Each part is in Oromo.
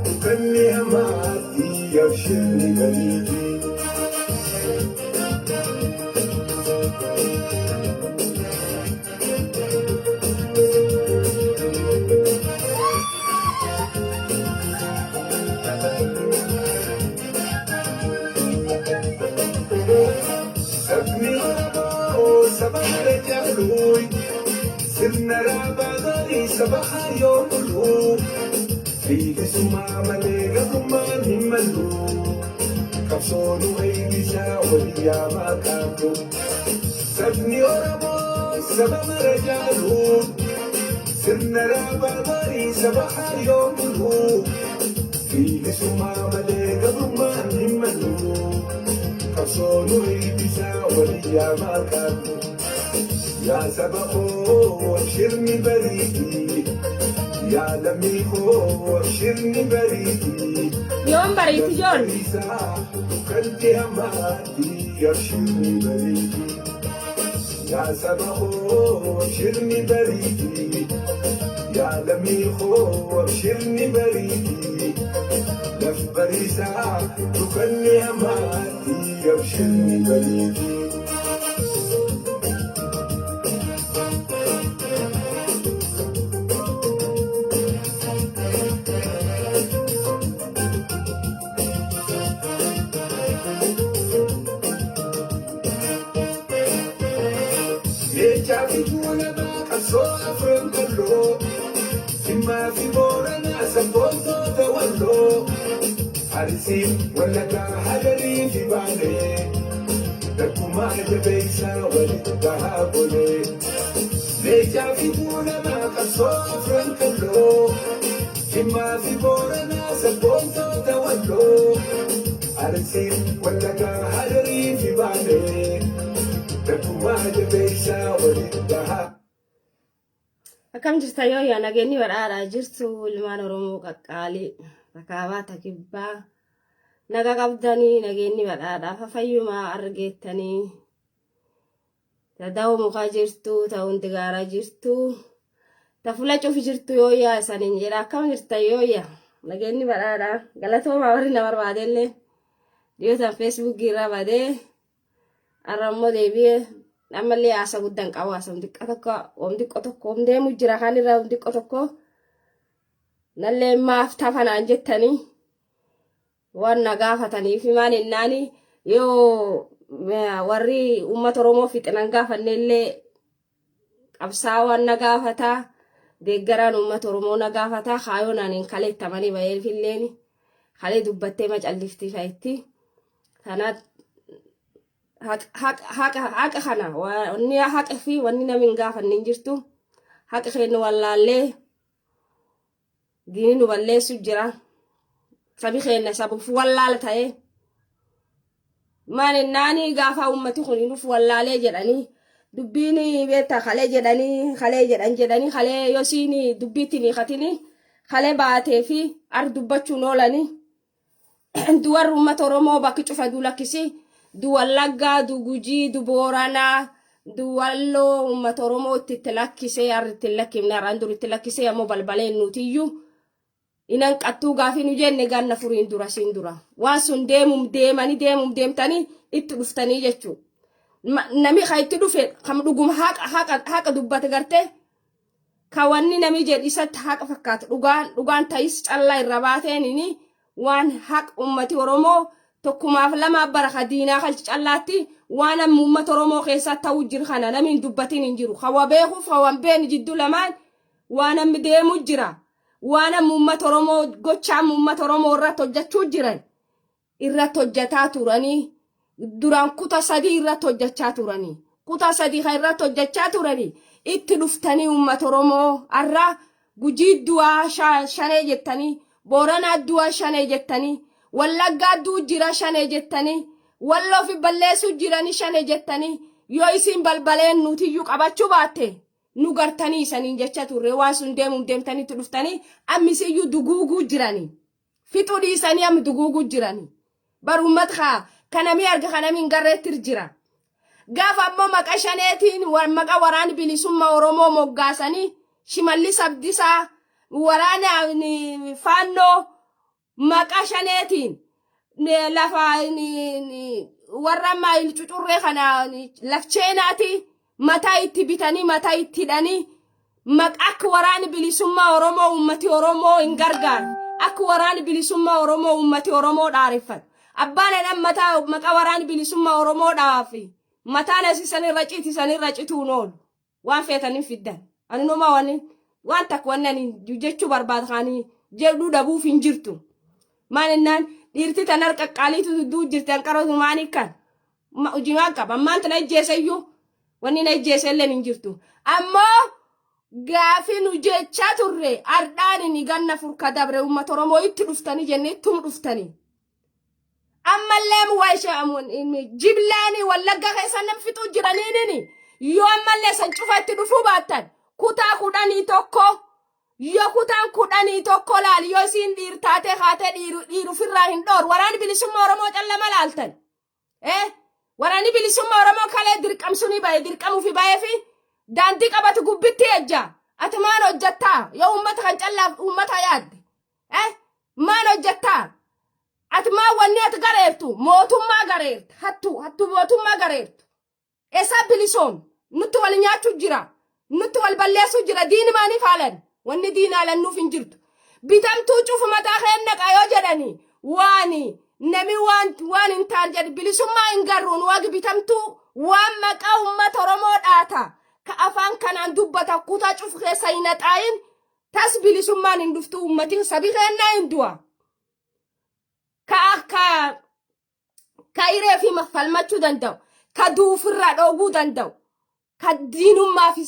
Dukkanni hamaatti abshirni bariiti. Sabni Oromoo saba mara jaaluun sirna raabaa gaarii saba hayyoo buluu. Bilisummaa malee gabrummaan hin malu. Qabsoon eeggisaa walii yaamaa qabdu. Sabni Oromoo saba mara jaaluun sirna raabaa gaarii saba hayyoo buluu. Bilisummaa malee gabrummaan hin malu. Qabsoon eeggisaa walii yaamaa qabdu. Yaa saba koo abshirni bariiti. Yaa lammii koo abshirni bariiti. Yoom bariiti ijoollee? Bariisaa dukkanti hamaatti abshirni bariiti. Yaa saba koo abshirni bariiti. Yaa lammii koo abshirni bariiti. Laf bariisaa dukkanni hamaatti abshirni bariiti. Leencaa fi tuulamaa qabsoo afran qalloo. Jimmaa fi Booranaa sabboontoota walloo. Arsii, Wallaggaa, Hadarii fi Baalee. Takkumaa jabeessaa walitti bahaa golee. Leencaa fi tuulamaa qabsoo afran qalloo. Jimmaa fi Booranaa sabboontoota walloo. Arsii, Wallaggaa, Hadarii fi Baalee. Takkumaa jabeessaa walitti bahaa. Akkam jirta yoo yaa nageenyi badhaadhaa jirtu ilmaan Oromoo qaqqaalii takaabaa takibbaa naga qabdanii nageenyi badhaadhaa fafayyumaa argeettanii tada'u mukaa jirtu ta hundi gaaraa jirtu ta fula cufi jirtu yoo yaa isaniin jedha. Akkam jirta yoo yaa nageenyi badhaadhaa? Galatoomaa warri na barbaadellee dhiyootaan feesbuukii irraa badee har'a immoo deebi'ee ammallee haasa guddaan qabu. Haasa xiqqoo tokko, om xiqqoo tokko om deemu jira kaan irraa om xiqqoo tokko nallee maaf tafanaan jettanii waan na gaafataniif maal ennaani yoo warri uummata Oromoo fixinan gaafanne illee qabsaawaan na gaafataa, deeggaraan uummata Oromoo na gaafataa, kaayoon ani hin kaleettamanii baheefilleen kalee dubbattee macallifti fa'itti. Kanaaf haqa kana wanni haqa fi wanni namni hin gaafanne hin jirtu. Haqa keenya wallaallee diinni nu balleessu jira. Sabi keenya sabuuf wallaala ta'ee maal ennaani gaafa uummati kun nuuf wallaalee jedhanii dubbiin beektaa kalee jedhanii kalee jedhan jedhanii kalee yosiin dubbiitti ni katini kalee baatee fi ar dubbachuun oolanii. Duwarri uummata Oromoo bakki cufa du lakkisi. Du Wallaggaa, du Gujii, du Booranaa, du Walloo uummata Oromoo itti itti lakkisee harri itti hin lakkifne, har'aan dur itti lakkisee ammoo balbaleen nutiyyuu inan qattuu gaafii nu jenne ganna furiin dura siin dura. Waan sun deemum deemanii deemum deemtanii itti dhuftanii jechuudha. Nami kan itti dhufe kan dhuguma haqa haqa haqa dubbate gartee ka wanni nami jedhu isatti haqa fakkaatu dhugaan dhugaan ta'is callaa irra baateen waan haqa ummati Oromoo tokkumaaf lamaa bara ka diinaa kalchi callaatti waan amma ummata Oromoo keessaa ta'uu jiru kana namni hin dubbatin hin jiru. Ka wa beekuuf ka waan beekne jidduu lamaan waan ammi deemu jira. Waan amma ummata Oromoo gochaa amma ummata Oromoo irratti hojjechuu jiran irratti hojjetaa turanii duraan kuta sadii irratti hojjechaa turanii kuta sadii kan irratti hojjechaa turanii itti dhuftanii uummata Oromoo har'a Gujii du'aa shanee jettanii, Booranaa du'aa shanee jettanii, Wallaggaa du'u jira shanee jettanii, Walloo fi balleessuu jiranii shanee jettanii yoo isiin balbaleen nutiyyuu qabachuu baatte nu gartanii isaniin jecha turre. Waan sun deemuun deemtanii itti dhuftanii ammisiyyuu duguuguu jiranii. Fixuu dhiisanii amma duguuguu jiranii. Bar uummata kaa kanamii arga kanamii hin garreetti jira. Gaafa ammoo maqa shaneetiin maqa waraana bilisummaa Oromoo moggaasanii Shimallis Abdiisaa Waraana faannoo maqaa shaneetiin lafa warra maayil cucurree kana lafcheenaati mataa itti bitanii mataa itti hidhanii maqaa akka waraani bilisummaa Oromoo ummati Oromoo hin gargaaru. Akka waraani bilisummaa Oromoo ummati Oromoo dhaareffatu. Abbaan jedhan mataa maqaa waraani bilisummaa Oromoo dhaafi mataan asiisan irra citisan irra cituun oolu. Waan feetaniin fiddan. Ani numa waan takka wanni ani jechuu barbaada kaanii jedhuu dhabuuf hin jirtu. Maal jennaan, dhiirti tan harka qaaliitu dudduu jirti hanqarootu maani kan. Hojii waan qaba. Ammaan tana ijjeeseyyuu wanni na ijjeese illee hin jirtu. Ammoo gaafi nu jechaa turre ardhaan ni ganna furka dabre uummata Oromoo itti dhuftanii jennee ittum dhuftanii. Ammallee jiblaanii Wallagga keessa nam fixuu jiraniinini yoo ammallee san cufa itti dhufuu baattan kutaa 11, yoo kutaan 11 laal, yoo isiin dhiir taatee kaatee dhiirufirraa hin dhoor. Waraanni bilisummaa Oromoo callama laaltan. Waraanni bilisummaa Oromoo kalee dirqamsunii bahe, dirqamuufi bahee fi daandii qabatu gubbitti ejja. Ati maan hojjettaa yoo uummata kan callaaf uummata yaadde? Maan hojjettaa? Ati maan wanni ati gareertu mootummaa gareertu, hattu hattu mootummaa gareertu. Eessa bilisoom? Nutti wal nyaachuu jira. Nutti wal balleessuu jira. Diini maaniif haalan? Wanni diina haalannuuf hin jirtu. Bitamtuu cufu mataa keen naqa yoo jedhani waani nami waan hin taan jedhi bilisummaa hin garruun wagi bitamtuu waan maqaa uummata Oromoo dhaata. Ka afaan kanaan dubbata kutaa cufu keessa hin haxaayin tas bilisummaan hin dhuftu, uummatiin sabi keennaa hin du'a. Ka ka ka hiree fi falmachuu danda'u. Ka duufirraa dhooguu danda'u. Ka diinummaa fi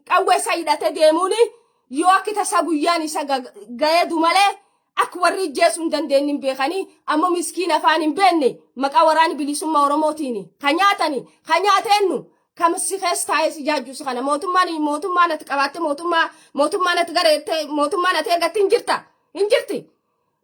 qawwee isa hidhatee deemuun yoo akka tasaa guyyaan isa ga'eedu malee akka warri ijjeesuu hin dandeenye hin beekanii. Ammoo miskiin afaan hin beekne maqaa waraana bilisummaa Oromootiin ka nyaatani ka nyaateennu kam si keessa taa'ee si jaajjusu kana mootummaan ati qabaatte, mootummaan ati gareette, mootummaan ati eeggatti hin jirta, hin jirti.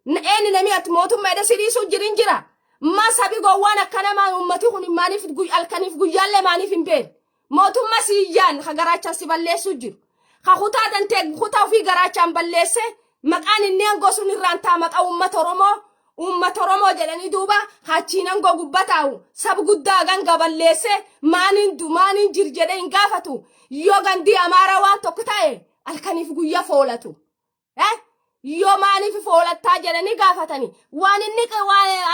Eenyu namni ati mootummaa edha si dhiisuu jira hin jira. Ma sabi gowwaan akkana uummati kun maaliif halkaniif guyyaallee maaliif hin beekne? Mootummaa si iyyaan ka garaachaan si balleessuu jiru. Ka kutaa dantee kutaa ofii garaachaan balleesse maqaan inni aangoo sun irraan ta'a maqaa uummata Oromoo. Uummata Oromoo jedhanii duuba hachiin aangoo gubbaa taa'u sab guddaa ganga balleesse maaniin du maaniin jir jedhee hin gaafatu. Yoo gandii Amaaraa waan tokko ta'e halkaniif guyyaa foolatu. Yoo maaliif foolattaa jedhanii gaafatani, waan inni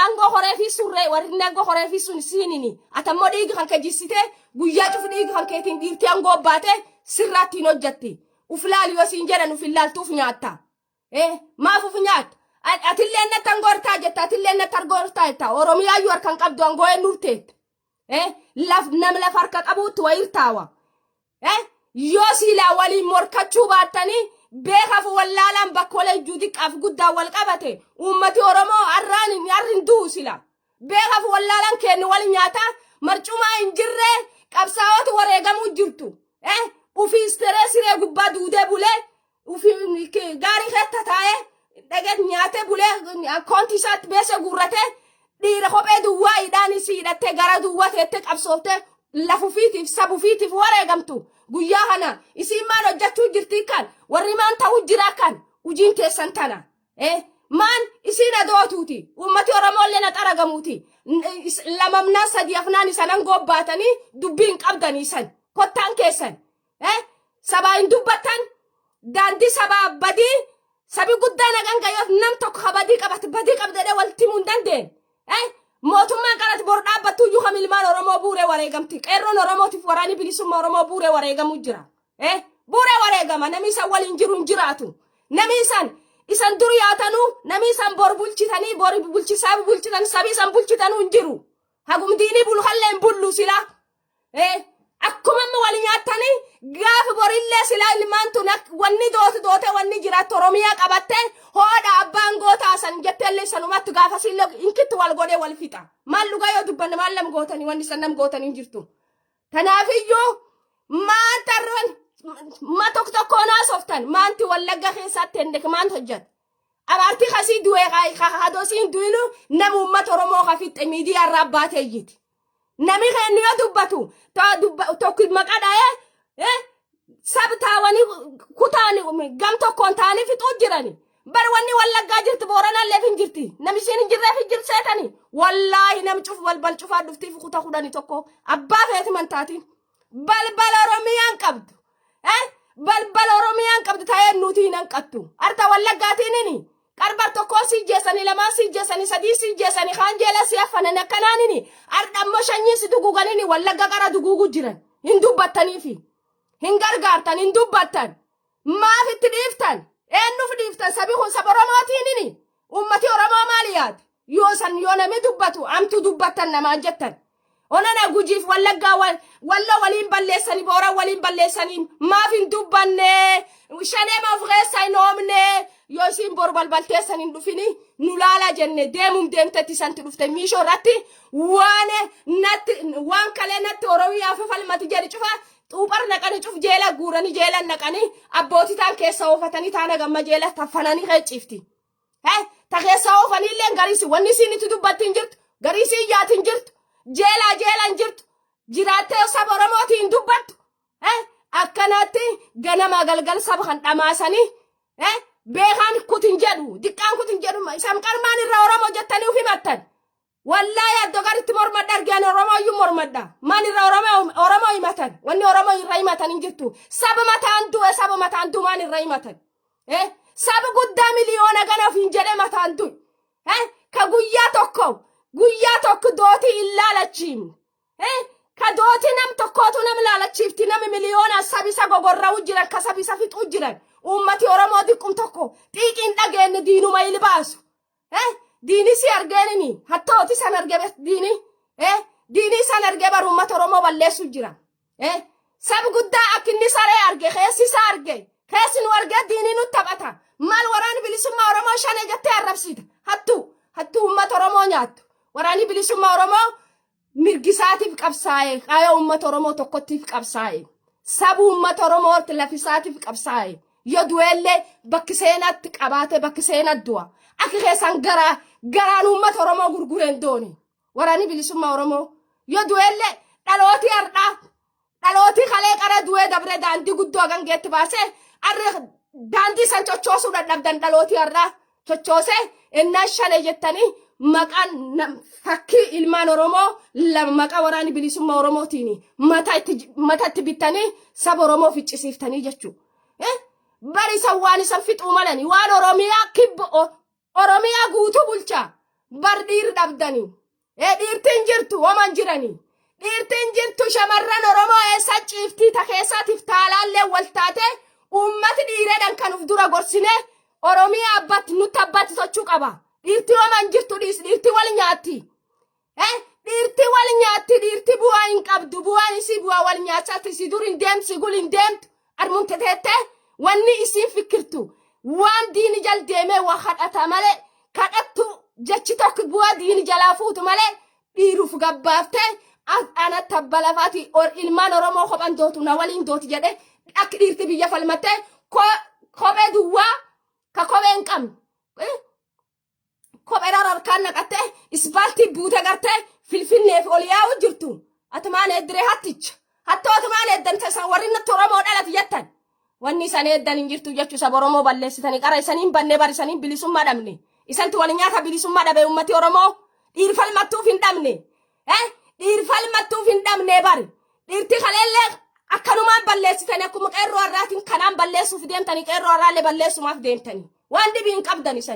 aangoo horee fi surree warri inni aangoo horee fi sun siinini atammoo dhiigi kan kejjissite guyyaa cufu dhiigi kan keetiin dhiirtii aangoo baate sirraatti hin hojjatti. Uf laali yoo siin jedhan uf ilaaltuuf nyaatta. Maaf uf nyaatta? Atillee natti aangoo hortaa jetta, atillee natti aangoo hortaa jetta. Oromiyaa iyyuu harkan qabdu aangoo eenyu teette? Laf nam lafa harka qabuutti wayirtaawa. Yoo siilaa waliin morkachuu baattanii beekaaf wallaalaan bakkoolee ijjuu xiqqaaf guddaa wal qabate uummati Oromoo har'aan harri hin du'u sila. Beekaaf wallaalaan kennu wal nyaata, marcumaa hin jirre, qabsaa'otu wareegamuu jirtu. Ufii siree siree gubbaa duudee bulee, ufii gaarii keessa taa'ee dhagee nyaatee bulee, akkoontii isaatti beese guurratee, dhiira kophee duwwaa hidhaan si hidhattee gara duwwaa teettee qabsooftee lafufiitiif sabufiitiif wareegamtu. Guyyaa kana isiin maan hojjechuu jirti kan warri maan ta'uu jira kan hojiin teessan tana. Maan isiin adootuuti uummati Oromooillee na xaragamuuti lamamnaa sadii afnaan isanan gobbaatanii dubbii hin qabdanii san kottaan keessan. Sabaa hin dubbattan, daandii sabaa badii sabi guddaa nagan gayyoof nam tokko ka badii qabate badii qabdedhe walitti himuu hin dandeenye. Mootummaan kanatti bor dhaabbattu iyyuu kam ilmaan Oromoo buuree wareegamti. Qeerroon Oromootiif waraanni bilisummaa Oromoo buuree wareegamuu jira. Buuree wareegama, namni isaan waliin jiru hin jiraatu. Namni isan dur yaatanuu, namni isan bor bulchitanii bor bulchisaa bulchitan sabi isan bulchitanuu hin jiru. Hagumdiinii bulu hallee hin bullu sila. Akkuma amma wal nyaattanii gaafa borillee silaa ilmaan tun wanni dootu doote wanni jiraattu Oromiyaa qabattee hoodha abbaan gootaa san jetteellee sanumatti gaafa sillee inkitti wal godhee wal fixa. Maal dhugaa yoo dubbanne maal nam gootanii wanni san nam gootanii hin jirtu. Kanaafiyyuu maan tarroon ma tokko tokkoon haasoftan maanti Wallagga keessatti hende maanti hojjeta? Abaartii kasii du'ee hadoosiin du'inu nama uummata Oromoo kafitte miidiyaa irraa baateeyyiti. Nami keenya yoo dubbatu tokko maqaa dha'ee Sabtaawanii kutaan gam tokkoon ta'anii fixuu jirani. Bar wanni Wallaggaa jirti Booranalleef hin jirti. Namni isheen hin jirreef hin jirtu seetani. Wallaahi nam cuf balbal cufaa dhuftiif kuta 11 abbaa feeti mantaatiin. Balbal Oromiyaan qabdu. Balbal Oromiyaan qabdu taa'ee nuti hin hanqattu. Arta Wallaggaatiin qarbar tokkoo si jeessanii, lamaan si jeessanii, sadii si jeessanii, kaan jeela si affanan akkanaanini. Arda ammoo shanyii si duguuganini Wallagga qara duguugu jiran. Hin dubbattaniifi. Hin gargaartan, hin dubbattan. Maaf itti dhiiftan? Eenyuuf dhiiftan? Sabi kun saba Oromootiinini. Ummati Oromoo maali yaade? Yoo san yoo namni dubbatu amtu dubbattan namaan jettan. Onana Gujiif Wallaggaa Walla waliin balleessanii, Booran waliin balleessanii, maaf hin dubbanne? Shanee maaf keessa hin oomne? Yoo isiin boru balbalteessan hin dhufini nu laala jenne deemum deemtetti isanti dhufte miishoo irratti waan natti waan kalee natti Oromiyaa fi falmati jedhi cufa xuuphar naqanii, cuf jeela guuranii, jeela naqanii, abbootii taan keessa oofatanii, taana gamma jeela taffananii keeciifti. Ta keessa oofanii illee gariisi wanni isiin itti dubbatti hin jirtu, gariisii iyyaati hin jirtu, jeelaa jeela hin jirtu, jiraattee saba Oromootii hin dubbattu. Akkanatti ganama galgal saba kan dhamaasanii beekaan kutin jedhu, diqqaan kutin jedhu, isaan qarmaan irraa Oromoo jettanii uf himattan. Wallaahi addoo garitti mormadha argaan Oromoo iyyuu mormadha. Maan irraa Oromoo himatan? Wanni Oromoo irraa himatan hin jirtu. Saba mataan du'e, saba mataan du'e maan irraa himatan? Saba guddaa miliyoona gana ofiin jedhee mataan du'e. Ka guyyaa tokko dootii hin laalachiifne. Ka dootii nam tokkootu nam laalachiifti, nami miliyoona sabisa gogorra'u jiran, ka sabisa fixuu jiran. Uummati Oromoo diqqum tokko xiiqiin dhageenye diinuma ilbaasu. Diini si argeenini hattooti san arge diini. Diini san argee bar uummata Oromoo balleessu jira. Sab guddaa akka inni saree arge, keessi isaa arge, keessi nu argee diinii nu taphata. Maal Waraanni Bilisummaa Oromoo shane jettee arrabsiita? Hattuu hattuu uummata Oromoo nyaattu. Waraanni Bilisummaa Oromoo mirgisaatiif qabsaa'e, qaaya uummata Oromoo tokkottiif qabsaa'e. Sabu uummata Oromootti lafisaatiif qabsaa'e. Yoo du'ellee bakki seenaatti qabaate, bakki seenaatti du'a. Akka keessan garaa garaan uummata Oromoo gurgureen dooni. Waraanni Bilisummaa Oromoo yoo du'ellee dhalootii har'aa, dhalootii kalee qara du'ee dabree daandii guddoo gangeetti baasee, arri daandii san chochoosuu dadhabdan, dhalootii har'aa chochoosee innaa shane jettanii maqaan fakkii ilmaan Oromoo lama maqaa Waraana Bilisummaa Oromootiin mata itti bittanii saba Oromoo ficcisiiftanii jechuudha. Bari isan waan isan fixuu malanii waan Oromiyaa kibba Oromiyaa guutuu bulchaa bar dhiir dhabdanii. Dhiirtiin jirtu homan jiranii. Dhiirtiin jirtu, shamarran Oromoo eessa ciiftii ta keessaatiif taalaallee wal taate, uummati dhiireedhaan kan uf dura gorsine Oromiyaa abbatti nutti abbatti sochuu qaba. Dhiirtii homan jirtu, dhiis, dhiirtii wal nyaatti. Dhiirtii wal nyaatti, dhiirtii bu'aa hin qabdu, bu'aan isii bu'aa wal nyaachaatti, isii dur hin deemtu, si gul hin deemtu, armumte teettee wanni isiin fikirtu waan diini jal deemee waa kadhata malee, kadhattu jechi tokko bu'aa diini jalaa fuutu malee, dhiiruuf gabbaaftee anatti abba lafaati, ilmaan Oromoo kophan dootu na waliin dooti jedhe, akka dhiirti biyya falmattee kophee duwwaa ka kophee hin qabne. Kophee harkaan naqattee ispaaltii buute gartee Finfinneef ol yaa'u jirtu. Atumaan eeddiree hatticha. Hattoo atumaan eeddan tasan warri natti Oromoo dhalate jettan. Wanni isan eeddan hin jirtu jechuu, saba Oromoo balleessitanii qara isaniin bannee bar isaniin bilisummaa dhabne. Isanti wal nyaata bilisummaa dhabe ummati Oromoo dhiirfalmattuuf hin dhabne. Dhiirfalmattuuf hin dhabne bari. Dhiirti kaleellee akkanumaan balleessitanii, akkuma qeerroo har'aatiin kanaan balleessuuf deemtanii, qeerroo har'aallee balleessumaaf deemtanii. Waan dhibii hin qabdan isan.